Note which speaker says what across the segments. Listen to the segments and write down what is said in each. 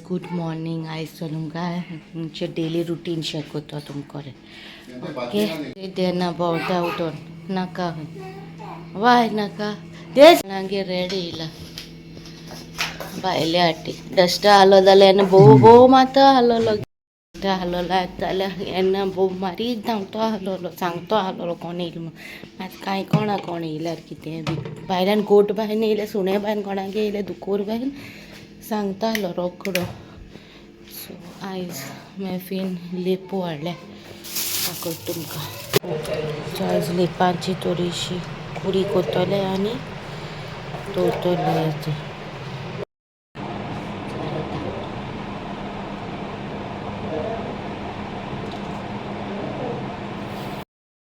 Speaker 1: Good morning. आयज तुमकां तुमचें डेली रुटीन शेअर करता तुमकां. ओके, देना भोंवता उठोन नाका वाय नाका तेच मागीर रेडी येयला भायले हाटी डस्टर आहलो जाल्यार येन्ना भोव भोव मारता आहलोलो. आहलोलो जाल्यार येन्ना भोव मारीत धांवतो आहलोलो, सांगतो आहलोलो कोण येयलो म्हूण. आतां कांय कोणा कोण येयल्यार कितें बी भायल्यान गोट बायन येयले, सुणे बायन कोणागे येयले, दुकोर बायन सांगता आहलो रोकडो. सो आयज मॅफीन लेपो हाडल्या, दाखयता तुमकां. सो आयज लेपांची थोडीशी कुडी कोत्तोले आनी दवरतले.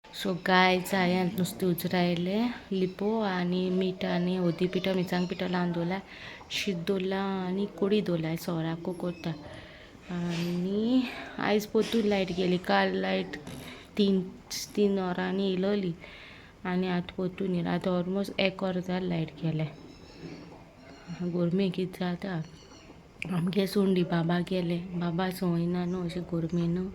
Speaker 1: सो गायज, हांवें नुस्तें उजरायलें, लिपो आनी मीठ आनी हळदी पिठो मिरसांग पिठो लावन दवरला, शीत दवरलां आनी कोडी दवरला, सोराकू करता. आनी आयज परतून लायट गेली. काल लायट 3 3 वरांनी येयलोली आनी आतां परतून येयला. आतां ऑलमोस्ट एक वर जालें लायट गेले. गोरमे कितें जाता आमगे सोंडी. बाबा गेले, बाबा संवय ना न्हू अशें गोरमे न्हू.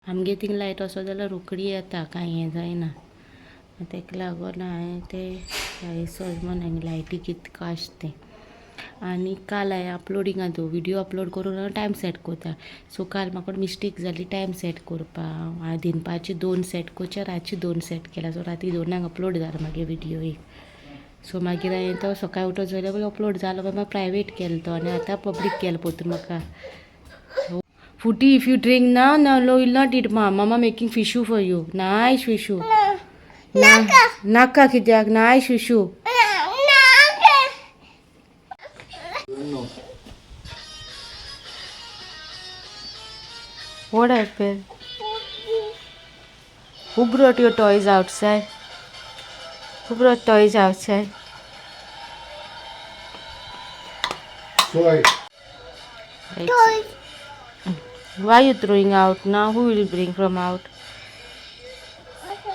Speaker 1: आमगे थिंग लायट वचत जाल्यार रोखडी येता, कांय हें जायना. ताका लागून हांवें तें सजमन हांगा लायटी कितको आसा तें. आनी काल हांवें अपलोडिंगा तो व्हिडियो अपलोड करून हांव टायम सेट करता. सो काल म्हाका मिस्टेक जाली टायम सेट करपाक. हांवें दिनपाची 2 सेट करचे, रातची 2 सेट केला. सो राती 2क अपलोड जाला मागीर व्हिडियो एक. सो मागीर हांवें तो सकाळी उठून चोयल्यार अपलोड जालो. मागीर प्रायवेट केलो तो आनी आतां पब्लीक केलो पोरतून म्हाका. Footy, if you drink now, now no, will not eat. Ma, mama making fishu for you. Nice fishu.
Speaker 2: नाका.
Speaker 1: नाका कित्याक? Nice fishu.
Speaker 2: नाका.
Speaker 3: No.
Speaker 1: What happened? Who brought your toys outside? Who brought toys outside?
Speaker 3: Toy.
Speaker 2: Toys.
Speaker 1: Why you throwing out now? Who will bring from out?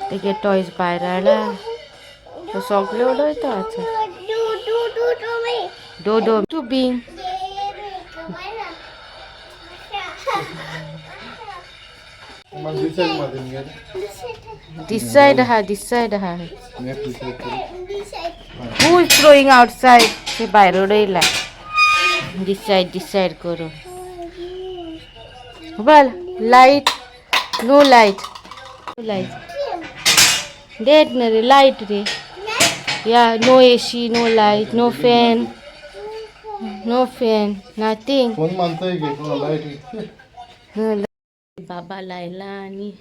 Speaker 1: They get toys भायर हाडला, तो सगळे उडयता आतां.
Speaker 2: Do do do do me.
Speaker 1: Dodo to Bing.
Speaker 3: Mug this side मध्ये गेले.
Speaker 1: This side हा, this side हा.
Speaker 3: Next this side करू.
Speaker 1: Who is throwing outside? ते भायर उडयला. This side, this side करून. बल light, no light, no light. Dead ना रे लायट रे. Yeah, no AC, no light, no fan, no fan, nothing.
Speaker 3: कोण मानतोय की कोणा लाईट.
Speaker 1: बाबा लायला आनी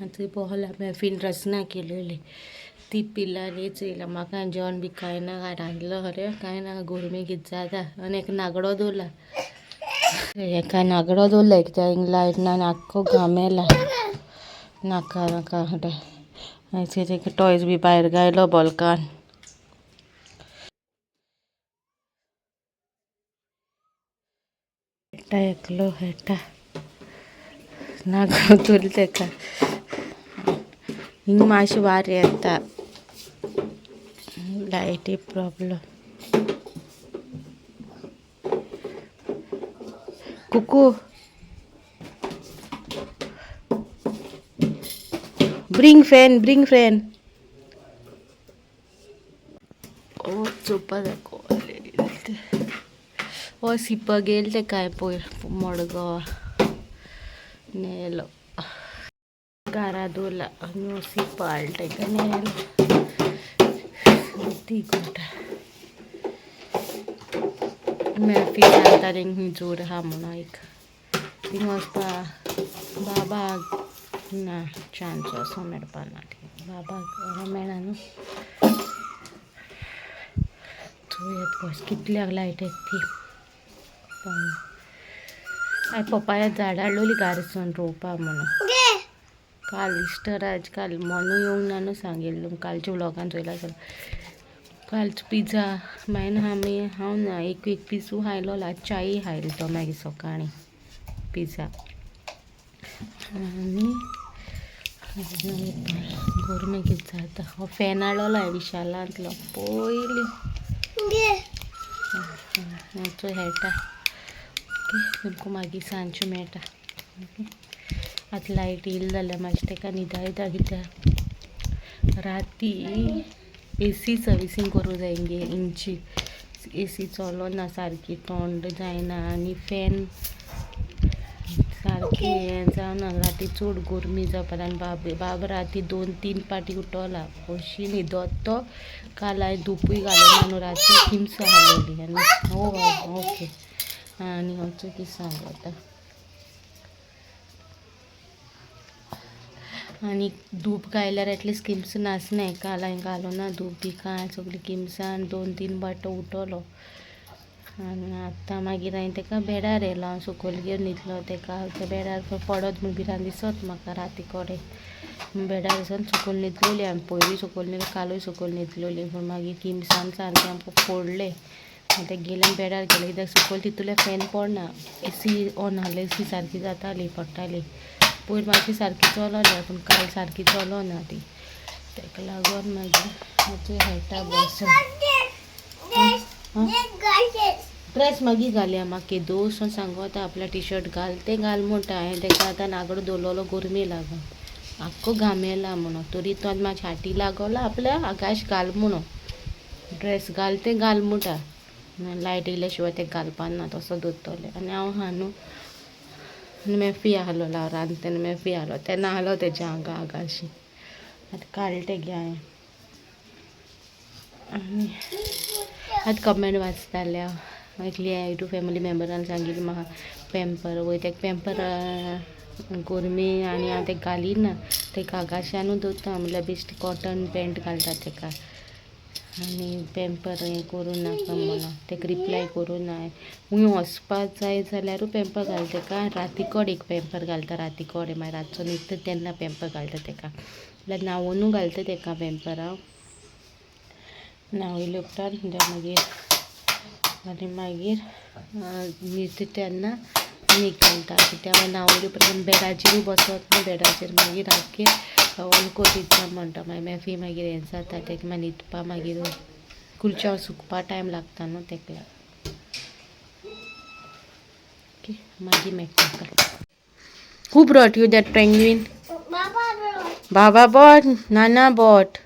Speaker 1: थंय पोहला मॅफीन रचना केलेली ती पिला आनी चोयला. म्हाका जेवण बी कांय ना रांदलो खरें, कांय ना. गोरमे कितें जाता. आनी एक नागडो दवरला, एका नागडो दवरला कित्याक हिंगा लायट ना आनी आख्खो घामेला. नाका नाका म्हणटा. टॉयज बी भायर घायलो बॉल्कान. खेळटा एकलो खेळटा, नागडो दवरला तेका. हिंगा मातशें वारें येता, लायटी प्रॉब्लम. कुकू, bring fan, bring fan. ओ चोवपा दाखोवले. ओ सिपा गेल ते काय पयर मडगांवा नेलो घरा दवरला आनी सिपा हाडला तेका नेलो ती कोटा. मॅफी सांगता तेंक जोर आहा म्हणून एक थिंग वचपा बाबाक ना चान्स असो मेळपा ना. बाबाक मेळना न्हू. चोयात कश कितल्याक लायट येता ती. पण हांवें पपाया झाडां हाडलोली घारसून रोवपा म्हणून. काल इस्टराज काल मोनू येवंक ना न्हू सांगिल्लें. कालच्या व्लॉगान चोयला आसतलें. कालचो पिझ्झा मागीर आमी हांव ना एक एक पिसू खायलो, च्याय खायलो तो मागीर सकाळीं पिझ्झा. आनी गोरमे कितें जाता. हो फॅन हाडलेलो हांवें विशालांतलो पयलीं. चोय खेळटा. ओके, तुमकां मागीर सांजचें मेळटा. ओके, आतां लायट येयली जाल्यार मातशें ताका न्हिदायता, कित्याक राती एसी सर्विसींग करूं जाय गे. इंची एसी चलोना सारकी, थोंड जायना आनी फॅन सारकी हें जावना. राती चड गरमी जावपा आनी बाब बाब राती 2-3 पाटी उठोला, अशी न्हिदत तो. काल हांवें धुपूय घालून न्हू, राती हिंसा हालोली आनी हो. ओके, आनी वचूं कितें सांगता आनी धूप घायल्यार एटलिस्ट किमसां नासनाय. काल हांवें घालो ना धूप बी कांय, सगळीं किमसान 2-3 बाटो उठलो. आनी आतां मागीर हांवें ताका बेडार येयलो, हांव सकयल घेवन न्हिदलो ताका. त्या बेडार पडत म्हूण भिरांत दिसत म्हाका राती कडेन. बेडार वचोन सकयल न्हिदलोली आमी, पयरूय सकयल न्हिदली, कालूय सकयल न्हिदलोली. पूण मागीर किमसान सारकें आमकां फोडलें. मागीर गेलें बेडार गेलें, कित्याक सकयल तितूंतल्यान फॅन पडना. एसी ऑन आहले, एसी सारकी जाताली, पडटाली. पयर मातशी सारकी चलोली, पूण काल सारकी चलोना ती. ताका लागून मागीर मातशें हेटा बसून ड्रेस मागीर घालया. म्हाका केदोसो सांगता आपल्या टी शर्ट घाल, तें घाल म्हणटा. हांवें ताका आतां नागडो दवरलेलो गरमी लागून, आख्खो घामेला म्हणून. तरी तो आतां म्हाज्या हाटी लागोला आपल्या आकाश घाल म्हणून, ड्रेस घाल तें घाल म्हणटा. लायट येयल्या शिवाय तें घालपा ना, तसो दवरतलें. आनी हांव आहा न्हू, मेफी आहलो हांव रांदता तेन्ना मेफी आहलो, तेन्ना आहलो तेज्या आंगा आगाशी. आतां काडलें तेगे हांवें. आनी आतां कमेंट वाचतालें हांव. एकली यूट्यूब फॅमिली मेम्बरान सांगिल्लें म्हाका पेम्पर वयर, तेका पेम्पर गरमी आनी हांव तेका घालिना, तेका आगाशानूच दवरता. म्हणल्यार बेश्टी कॉटन पॅन्ट घालता तेका आनी पेम्पर हें करूं नाका म्हणून तेका रिप्लाय करूं ना. खूंय वचपा जाय जाल्यारूय पेम्पर घालता तेका. राती कडेन एक पेम्पर घालता, राती कडेन मागीर रातचो न्हिदता तेन्ना पेम्पर घालता तेका. म्हणल्यार न्हांवनूय घालता तेका पेम्पर हांव. न्हांवयले उपरांत मागीर आनी मागीर न्हिदता तेन्ना आनी घालता. कित्याक मागीर न्हांवयले उपरांत बेडाचेरूय बसत न्हू, बेडाचेर मागीर आख्खें ऑल कोरीत म्हणटा. मागीर मेफी मागीर हें जाता तेका, मागीर न्हिदपा मागीर कुलच्याव सुकपा टायम लागता न्हू तेका लागून. ओके, मागीर मेळटा. Who brought you that penguin?
Speaker 2: Baba brought.
Speaker 1: Baba bought? Nana bought.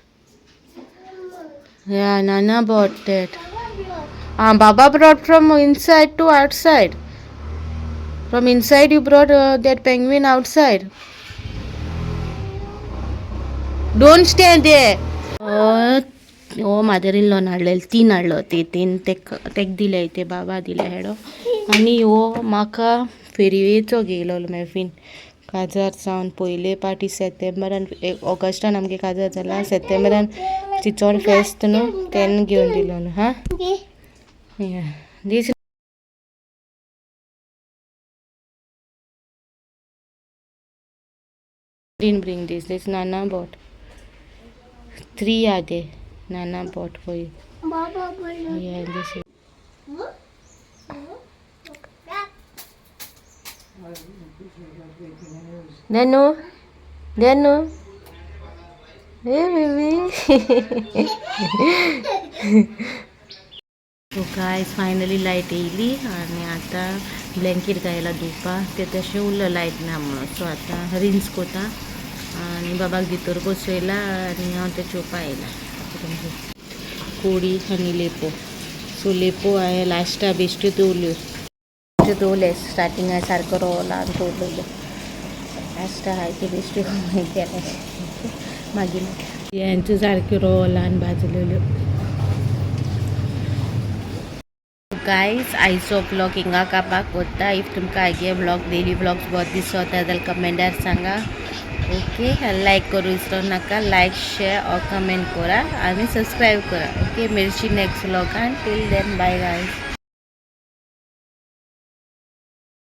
Speaker 1: Yeah, Nana bought that.
Speaker 2: Baba brought.
Speaker 1: Ah, Baba brought from inside to outside. From inside you brought that penguin outside. Don't stand there. हो mother in lawn हाडलेले, तीन हाडलो ते, तीन तेक तेक दिले ते बाबा दिले हेडो. आनी हो म्हाका फेरयेचो घेयलो मेफीन काजार जावन पयले पाटी सेप्तेंबरान, ऑगस्टान आमगे काजार जाला, सेप्तेंबरान चिचोड फेस्त न्हू तेन्ना घेवन दिलो न्हू. हां, this didn't bring this. This Nana bought. 3 are there. Nana bought for you.
Speaker 2: Baba brought.
Speaker 1: Yeah, this is. Nanu, Nanu. Hey baby. So guys, finally light येयली आनी आतां ब्लँकेट घायला धुवपा, ते तशें उरलो लायट ना म्हणून. सो आतां रिन्स कोता आनी बाबाक भितर बसयला आनी हांव तें चोवपा येयला. कोडी आनी लेपो. सो लेपो हांवें लास्टा बेश्ट्यो दवरल्यो, बेश्ट्यो दवरले. स्टार्टिंग हांवें सारको रोवला आनी दवरलेल्यो, लास्टा हांवें त्यो बेश्ट्यो केले. मागीर हेंच्यो सारक्यो रोवला आनी भाजलेल्यो. गायज, आयचो ब्लॉग हिंगा कापाक कोत्ता. If तुमकां हागे ब्लॉग, डेली ब्लॉग्स बरो दिसता जाल्यार कमेंटार सांगा. ओके, लायक करूं विसरो नाका. लायक, शेअर ऑर कमेंट करा आनी सबस्क्रायब करा. ओके, मेळची next ब्लॉगान. Till then, bye guys.